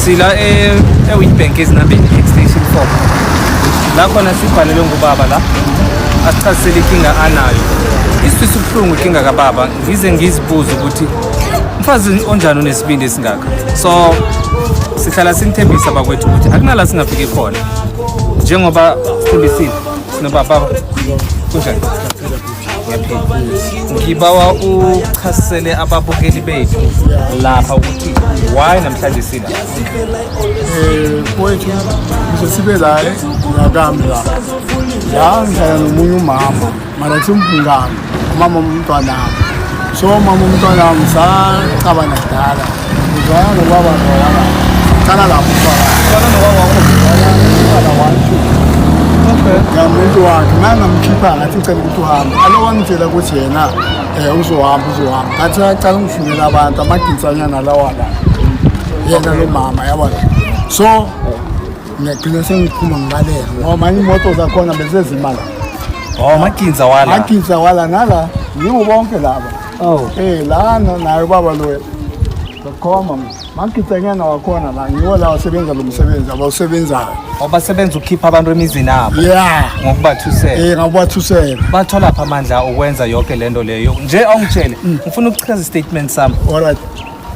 Sila e-Witbank ezinambeni extension 4. La khona sibhalelwe ngubaba la. Asichazisele inkinga anayo. Isifisa ubuhlungu inkinga kababa. Ngize ngizibuze ukuthi umfazi onjani onesibindi esingaka. So sihlala sinithembisa bakwethu ukuthi akunala singafiki khona. Njengoba sithembisile sinobaba baba. Kunjani? Ngiyaphila. Ngibawa uchasisele ababukeli bethu lapha ukuthi why namhlanje sila. Mfowethu ngize sibe la ngakami la. La ngihlala nomunye umama, mara simngani, umama womntwanami. So umama womntwanami sacabana kudala. Ngizwana nobaba lowala. Cala lapho ubaba. Fana nobaba wakho. Umntwana one two. Okay. Ngamuntu wakhe mangamkhipha ngathi ngicela ukuthi uhambe. Alo wangitshela ukuthi yena uzohamba uzohamba. Ngathi uyacala ungifunela abantu amaginsanyana lawa la. Yena lo mama yabona. So ngiyagcina sengiphuma ngibaleka ngoba manje imoto zakhona besezima la. Oh, maginza wala. Maginsa wala nala yibo bonke laba. Oh. Lana naye baba lo. Bakhoma maginsanyana wakhona la ngiwo la wasebenza lo msebenzi abawusebenzayo. Abasebenza ukukhipha abantu emizini abo Yeah. ngokubathusela. Ngakubathusela. Bathola phi amandla okwenza yonke lento leyo? Nje awungitshele, ngifuna ukuchaza istatement sami. Alright.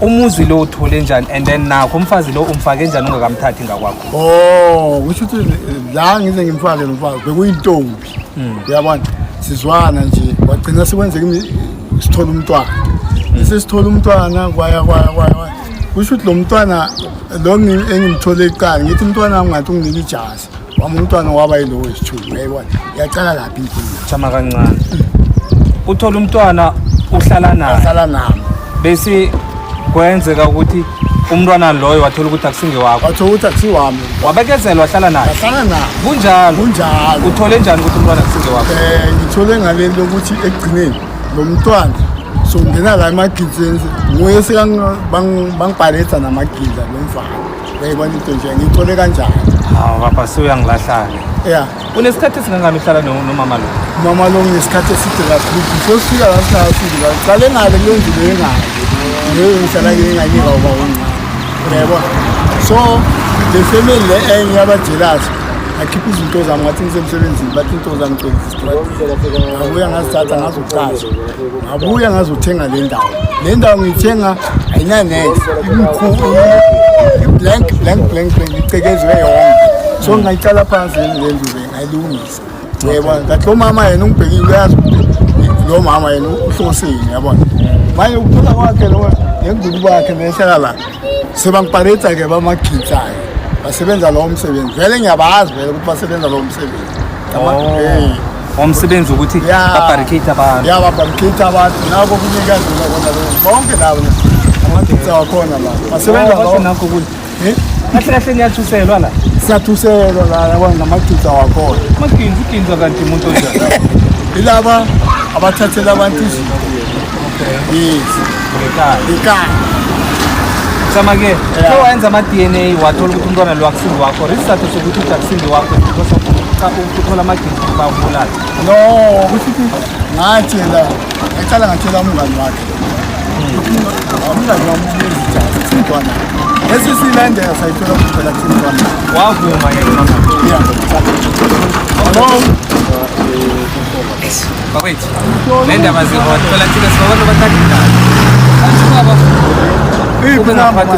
Umuzi lo uthole njani and then nakho umfazi lo umfake njani ungakamthathi ngakwakho? Oh, kusho ukuthi la ngize ngimfake lo mfazi bekuyintombi. Uyabona? Sizwana nje wagcina sekwenzeka sithola umntwana. Sesithola umntwana kwaya kwaya kwaya. kwaya. Kusho ukuthi lo mntwana lo engimthole eqala ngithi umntwana wami ngathi unginika ijazi. Wami umntwana waba yilo wesithunywa uyayibona. Yaqala lapha inkinga. Jama kancane. Uthola umntwana uhlala naye. Ahlala nami. Bese kwenzeka ukuthi umntwana loyo wathola ukuthi akusingewakho. Wathola ukuthi akusiwami. Wabekezelwa wahlala naye. Ahlala nami. Kunjalo. Kunjalo. Uthole njani ukuthi umntwana akusingewakho? Ngithole ngalento ukuthi ekugcineni lo mntwana so ngena la emaginseni nguye sekangibhaletha namaginza lo mfana. Uyayibona into nje ngiyithole kanjani? Hawu baba sewuyangilahla-ke. Yeah. Unesikhathi esingangani uhlala nomama lo? Mama lo ngesikhathi eside kakhulu. Before sifika la sihlala sifika. Qale ngale kuleyo ndlu leyo engale. Leyo ngihlala kuyo engayinika uba uncane. Uyayibona? So le family le enye yabajealous ngakhipha izinto zami ngathi ngisemsebenzini bathi into zami ngicela izitradini. Ngabuya ngazithatha ngazoqasha. Ngabuya ngazothenga le ndawo. Le ndawo ngiyithenga ayinanex. Imkhulu blank blank blank blank icekezwe yonke. So ngayiqala phansi le ndlu le ngayilungisa. Uyayibona? Ngathi lo mama yena ungibhekile uyazi ukuthi lo mama yena uhloseni yabona. Manje ukuthola kwakhe lo nengubo bakhe nehlala la. Sebangibhaletha ke bamagitsayo. Basebenza lowo msebenzi. Vele ngiyabazi vele ukuthi basebenza lowo msebenzi. Oh. Umsebenzi ukuthi babarricade abantu. Ya babarricade abantu. Nako kunikazi kona lo bonke labo amagitsa wakhona la. Basebenza Oh, lowo. nakho kuni. Eh? Kahle kahle niyathuselwa la. Siyathuselwa la yabona namagitsa wakhona. Maginza uginza kanti umuntu onjani? Ilaba abathathela abantu izinto. Yes. Ngekhaya. Ikhaya. Sama-ke, Yeah. so wayenza ama-DNA wathola ukuthi umntwana lo akusingi wakho. Isizathu sokuthi uthi akusingi wakho is because of uthola amaginza bakubulala. No, kusho ukuthi ngatshela, ngaqala ngatshela umngani wakhe. Umngani wami unezijazi kusimntwana. Lesi silandela sayithola kuphela kusimntwana. Wavuma yena mama. Yeah. Hello. Bakwethu, le ndaba zihot phela thina singabantu abathatha indaba. Athi baba ube ngaphathi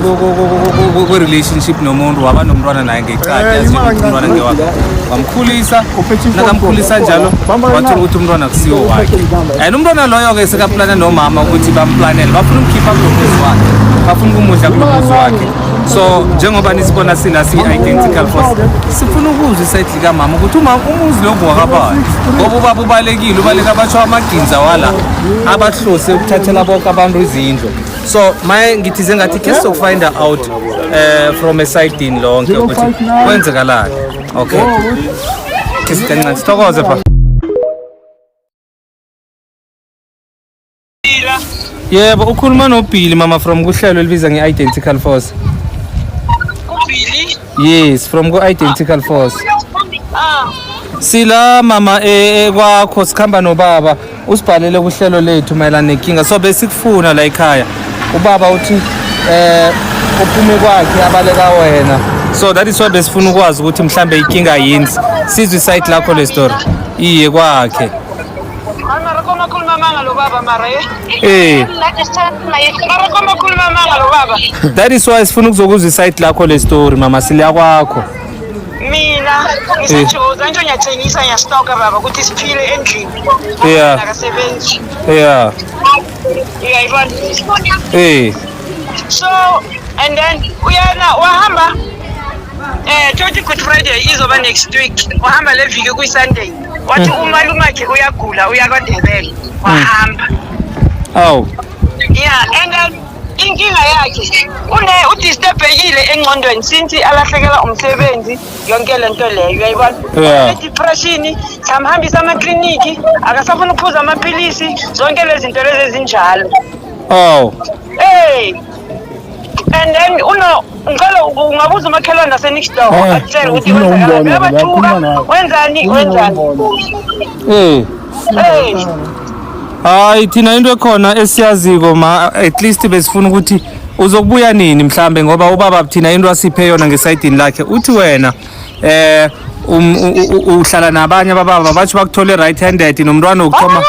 kwe-relationship nomuntu waba nomntwana naye ngeqadi Eh, yazi imali ukuthi umntwana ngewakhe wamkhulisa Uphethe ifoto. nakamkhulisa njalo Bamba wathola na. ukuthi umntwana akusiwo wakhe and umntwana loyo-ke sekaplana nomama ukuthi bamplanele bafuna umkhipha kulo muzi wakhe bafuna ukumudla kulo muzi wakhe so njengoba nisibona sila siyi-identical force sifuna ukuzwa isayidi likamama ukuthi umama umuzi lo ngowakabani ngoba ubaba ubalekile ubaleka batsho amaginza wala abahlose ukuthathela bonke abantu izindlu so maye ngithize ngathi khe sizokufind out from esayidini lonke ukuthi kwenzekalani. Okay, khe sikancane sithokoze pha. Yebo, ukhuluma noBilly mama from kuhlelo elibiza nge-Identical Force. Billy. Yes, from ku-Identical Force. Ah, Sila mama kwakho sikhamba nobaba usibhalele kuhlelo lethu mayelana nenkinga. So besikufuna la ekhaya. Ubaba uthi Uphume kwakhe abaleka wena. So that is why besifuna ukwazi ukuthi mhlambe inkinga yini. Sizwe isite lakho le story. Iye kwakhe. Hayi mara koma khuluma amanga lo baba mara ye. Eh. Mara koma khuluma amanga lo baba. That is why sifuna ukuzokuzwa isite lakho le story mama siliya kwakho. Mina ngisejozi nje ngiyathengisa ngiyastoka baba ukuthi siphile endlini. Yeah. Akasebenzi. Yeah. Uyayibona? Eh. So and then uyana wahamba 20 Good Friday izoba next week. Wahamba le viki kuyi Sunday. Wathi umalumakhe uyagula uya kwaNdebele. Wahamba. Aw. Yeah, and then inkinga yakhe une udisturbekile engqondweni since alahlekela umsebenzi yonke lento leyo uyayibona. Yeah. Depression samhambisa amakliniki akasafuna ukuphuza amaphilisi zonke lezi zinto lezi ezinjalo. Aw. Hey. And then uno ngicela ungabuza umakhelwane nase-next door Eh, akutshele ukuthi ufuna kwenzakalani. umbona, Uyabathuka, uyakhuluma nawe. wenzani Ufuna wenzani. umbona. Eh. Hey. Hayi thina into ekhona esiyaziko ma at least besifuna ukuthi uzokubuya nini mhlambe ngoba ubaba thina into asiphe yona ngesayidini lakhe uthi wena uhlala nabanye abababa batsho bakuthole right handed nomntwana wokuthoma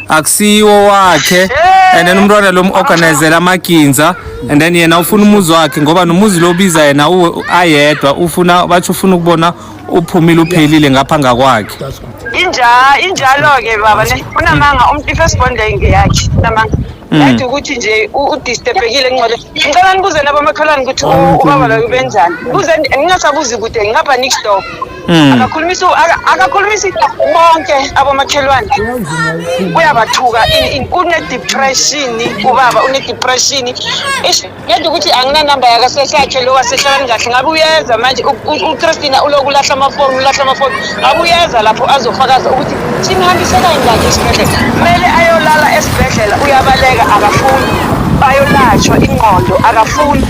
akusiwo wakhe and then umntwana lo mu-organizela amaginza and then yena ufuna umuzi wakhe ngoba nomuzi lo ubiza yena ayedwa ufuna batsho ufuna ukubona uphumile uphelile ngapha ngakwakhe. That's good. Injalo-ke baba ne unamanga umuntu i-first born leyo ngeyakhe unamanga. Yathi ukuthi nje udisturbekile engqondweni. Ngicela nibuze nabomakhelwane ukuthi ubaba loyo ubenzani. Buze ngingasabuzi kude ngapha next door. Akakhulumisi akakhulumisi bonke abomakhelwane. Uyabathuka une-depression ubaba une-depression. Ish ngedwa ukuthi anginanamba yakasesakhe lo wasehlabani kahle ngabe uyeza manje uChristina uloku ulahla amafoni ulahla amafoni ngabe uyeza lapho azofakaza ukuthi simhambise kangaki esibhedlela kumele ayolala esibhedlela uyabaleka akafuni bayolatshwa ingqondo akafuni.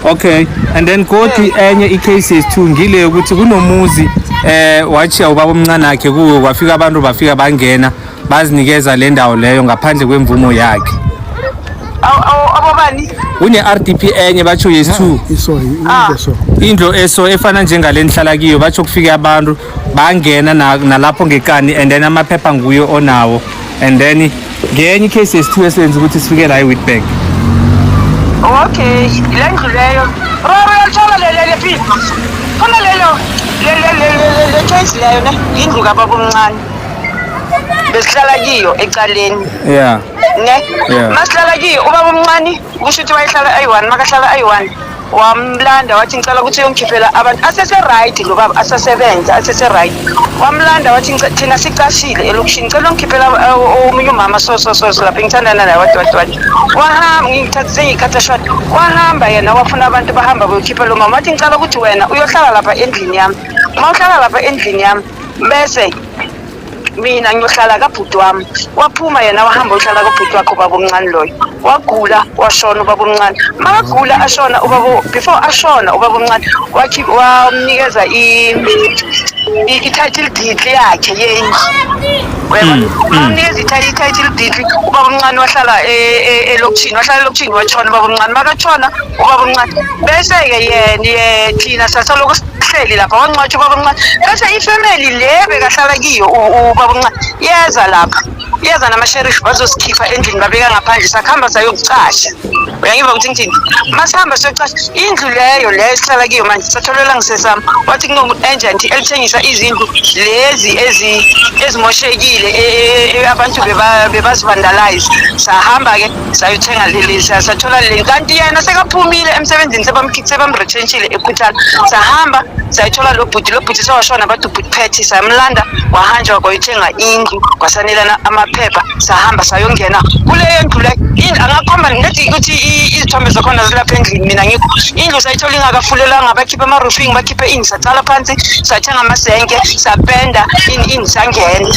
Okay, and then kodwa enye i-case yesi-2 ngile ukuthi kunomuzi wachiya ubaba omncane akhe kuwo kwafika abantu bafika bangena bazinikeza le ndawo leyo ngaphandle kwemvumo yakhe. Abobani? Kune-RDP enye batsho yesi-2. Sorry, indlu so. Indlu eso efana njengale nihlala kiyo batsho kufike abantu bangena nalapho ngekani and then amaphepha nguye onawo and then ngenye i-case yesi-2 esenza ukuthi sifike la e-Witbank. Okay, le ndlu leyo. Baba uyalithola le le le Khona lelo le le le le le case leyo ne indlu kababa omncane. Besihlala kiyo ecaleni. Yeah. Ne? Yeah. Masihlala kiyo ubaba omncane kusho ukuthi wayehlala ayi-1 makahlala ayi-1 wamlanda wathi ngicela ukuthi uyongikhiphela abantu asese right lo baba asasebenza asese right wamlanda wathi thina sicashile elokishini ngicela ungikhiphela omunye umama so so so so lapha ngithandana naye wathi wathi wathi wahamba ngithathe sengikhatha short wahamba yena wafuna abantu bahamba bayokhipha lo mama wathi ngicela ukuthi wena uyohlala lapha endlini yami uma uhlala lapha endlini yami bese mina ngiyohlala kabhuti wami waphuma yena wahamba uhlala kabhuti wakhe ubaba omncane loyo wagula washona ubaba omncane makagula ashona ubaba before ashona ubaba omncane wamnikeza i-title deed yakhe yendlu uyabona wamnikeza i-title deed ubaba omncane wahlala elokishini wahlala elokishini watshona ubaba omncane makatshona ubaba omncane bese-ke yena thina sasalokhu sihleli lapha wangcwatshwa ubaba omncane bese ifamily le bekahlala kiyo ubaba omncane yeza lapha yeza namasheriff bazosikhipha endlini babeka ngaphandle sakuhamba sayokucasha uyangiva ukuthi ngithini masihamba siyocasha indlu leyo leyo esihlala kiyo manje satholelwa ngisesami wathi kuno-agent elithengisa izindlu lezi ezimoshekile abantu bebazivandalize sahamba-ke sayothenga leli sathola leli kanti yena sekaphumile emsebenzini sebamrethenshile ekhuthala sahamba sayithola lo bhuti sewashona bathi ubhuti phethe samlanda wahanjwa kwayothenga indlu kwasanelana amaphepha sahamba sayongena kuleyo ndlu le angakhomba ngithi ukuthi izithombe zakhona zilapha endlini mina ngikho indlu sayithola ingakafulelwanga bakhiphe ama-roofing bakhiphe ini sacala phansi sathenga amasenke sapenda ini sangena.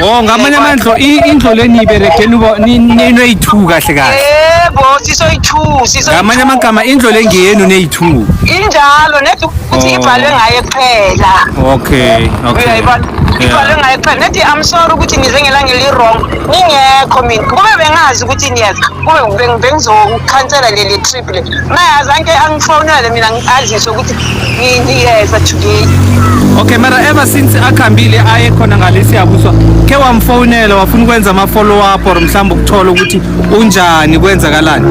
Oh ngamanye amandlo indlu le niyiberegeni ninoyi-2 kahle kahle. Yebo sisoyi-2 sisoyi. Ngamanye amagama indlu le ngiyenu neyi-2. Injalo nethi ukuthi ibhalwe ngaye kuphela. Okay, okay. Uyayibona? Ibhalwe ngaye kuphela. Nethi I'm sorry ukuthi nize ngelanga eli-wrong, ningekho mina. Kube bengazi ukuthi niyeza, kube bengizokhansela leli trip le. Maye azange angifonele mina ngazise ukuthi ngiyeza today. Okay, mara ever since akhambile aye khona ngale Siyabuswa, ke wamfonela wafuna ukwenza ama-follow up or mhlawumbe ukuthola ukuthi unjani, kwenzakalani?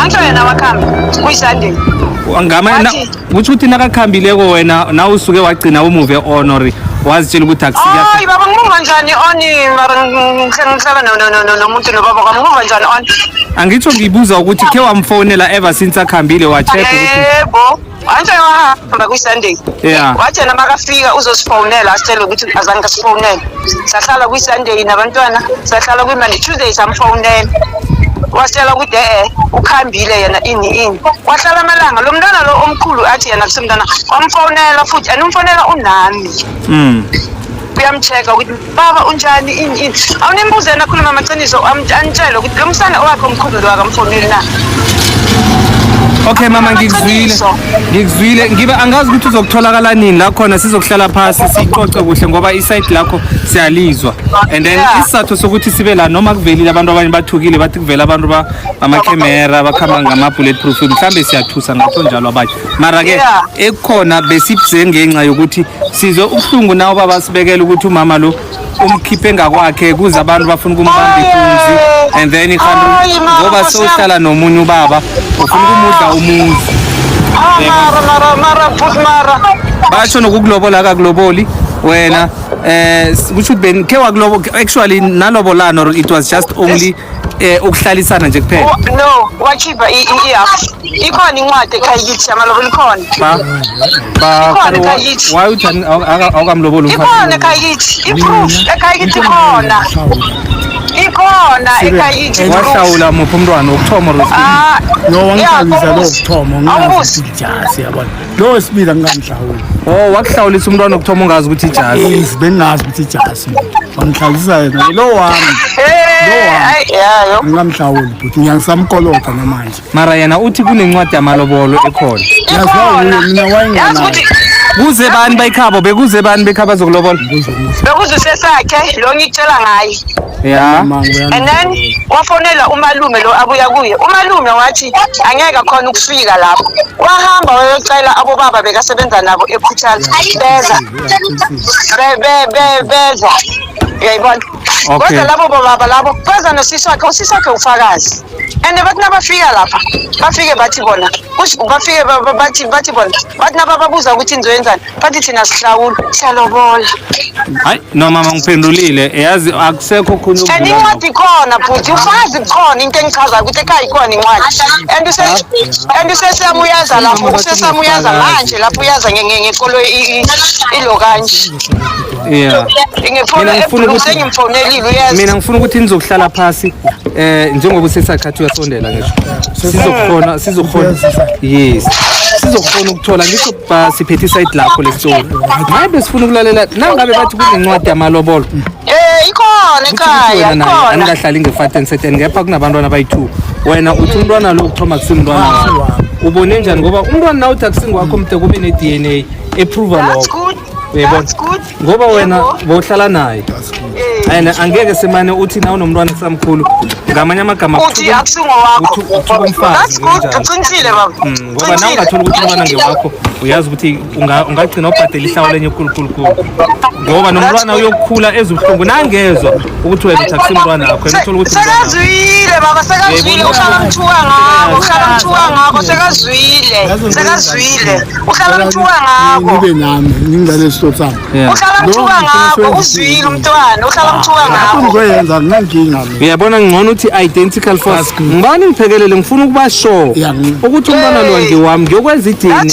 Angisho yena wakhamba kuyi-Sunday. Ngama Wathi- kusho ukuthi nakakhambileko wena nawe usuke wagcina u-move on or wazitshela ukuthi akusiya? Hayi baba, ngimuva njani on? Mara ngihlala nomuntu nobaba kwami, ngimuva njani on? Angitsho, ngibuza ukuthi khe wamfonela ever since akhambile, wa-check ukuthi Yebo, angisho wahamba kwi-Sunday. Wathi yena makafika uzosifonela asitshele ukuthi azange asifonele. Sahlala kwi-Sunday nabantwana, sahlala kwi-Monday, Tuesday samfonela, wasitshela ukuthi e-e, ukhambile yena, ini ini. Wahlala amalanga lo mntwana lo omkhulu athi yena kusemntwana, wamfonela futhi and umfonela unami. Uyam-check-a ukuthi baba unjani, ini ini. Awunimbuze yena akhuluma amaqiniso, anitshele ukuthi lo msana owakhe omkhulu lo akamfoneli na. Okay mama, ngikuzwile. Amaqiniso. Ngikuzwile. Ngibe angazi ukuthi uzokutholakala nini la khona sizokuhlala phasi sixoxe kuhle, ngoba i-side lakho siyalizwa and then isizathu sokuthi sibe la, noma kuvelile abantu abanye bathukile, bathi kuvela abantu bamakhemera bakhamba ngama-bullet proof, mhlambe siyathusa ngatsho njalo abanye, mara-ke ekukhona besibze ngenxa yokuthi sizwe ubuhlungu nawo baba sibekela ukuthi umama lo umkhiphe ngakwakhe kuze abantu bafuna ukumbamba inkunzi and then ihambe Ayi, mama, ngoba Nkosi yami. sewuhlala nomunye ubaba ufuna ukumudla umuzi. Ah, mara mara mara futhi mara. Basho nokukulobola akakuloboli wena, kusho ukuthi ben ke wakulobo actually nalobolana or it was just only ukuhlalisana nje kuphela? No, wakhipha i-half. Ikhona incwadi ekhaya kithi yamalobolo, ikhona. Ba ba Ikhona ekhaya kithi. Why uthi awukamloboli umfazi? Ikhona ekhaya kithi i-proof, ekhaya kithi ikhona, ikhona ekhaya kithi i-proof. Wahlawula muphi umntwana, wokuthoma or wesibili? Ah, Lo wangihlawulisa lo yeah, wokuthoma ngingazi Awubuzi. ukuthi ijasi, yabona. Lo wesibili angingamhlawuli. Oh, wakuhlawulisa umntwana wokuthoma ungazi ukuthi ijazi? Yes, bengingazi ukuthi ijasi. Wangihlawulisa yena lo wami. Eh, ayi, ya yo. Ngingamhlawuli but ngiyasamkolota namanje. Mara yena uthi kunencwadi yamalobolo ekhona. Yaziwa Ikhona. mina Yazi wayenganayo. ukuthi Kuze bani bayikhabo, bekuze bani bekhabo azokulobola? Bekuze usesakhe lo ngikutshela ngaye. And then wafonela umalume lo abuya kuye, umalume wathi angeke akhona ukufika lapho, wahamba wayocela abobaba bekasebenza nabo ekhuthaza, beza beza, uyayibona? Okay. Kodwa labo bobaba labo beza nosisi wakhe, usisi wakhe ufakazi, and bathi nabafika lapha bafike bathi bona bafike bathi bona bathi nabababuza ukuthi nizoyenzani, bathi thina sihlawula, siyalobola. Hayi no mama, ngiphendulile, yazi akusekho okhunye And okudlula incwadi ikhona bhuti, ufazi khona into engichazayo ukuthi ekhaya ikhona incwadi and usesiyami uyaza lapho, usesiyami uyaza manje lapho, uyaza ngekoloyi ilo kanje. Ngefoni. Mina ngifuna Ebhulu. ukuthi- Sengimfonelile, uyazi. Mina ngifuna ukuthi nizokuhlala phasi njengoba usesakhathi uyasondela, ngisho sizokhona, yes, sizokhona ukuthola ngisho ba siphethe i-side lakho lesitori, hayi besifuna ukulalela nangabe bathi kunencwadi yamalobolo. Ikhona Kusho ukuthi ekhaya. wena naye Ikhona. anikahlali nge-fat and certain, kepha kunabantwana abayi-two. Wena uthi umntwana lo kuthoma kusimntwana wakho, ubone njani? Ngoba umntwana nawe uthi akusingwakho, mde kube ne-DNA e-prove-a That's lokho. good. Uyayibona? That's good. Ngoba wena Yebo. bowuhlala naye and angeke simane uthi nawe unomntwana kusamkhulu, ngamanye amagama Uthi akusingowakho. Uthuka umfazi That's good. ngokunjalo. Uqinisile baba. Ngoba nawe ungathola ukuthi umntwana ngewakho, uyazi ukuthi ungagcina ubhadela ihlawulo enye enkulukhulukhulu, ngoba nomntwana uyokukhula ezubuhlungu nangezwa ukuthi wena uthi akusimntwana wakho, yena uthola ukuthi umntwana wakho. Sekazwile baba, sekazwile. Yebo. Uhlala mthuka ngako, uhlala mthuka ngako, sekazwile, sekazwile, uhlala mthuka ngako. Nibe nami ngingane sitotho sami. Uhlala mthuka ngako, uzwile umntwana, uhlala mthuka Lapho ngako. ngizoyenza nginankinga mina. Uyabona, ngcono uthi identical force. That's good. Ngibani ngiphekelele, ngifuna ukuba sure Yeah. ukuthi umntwana lo Hey. ngewami, ngiyokwenza i-DNA.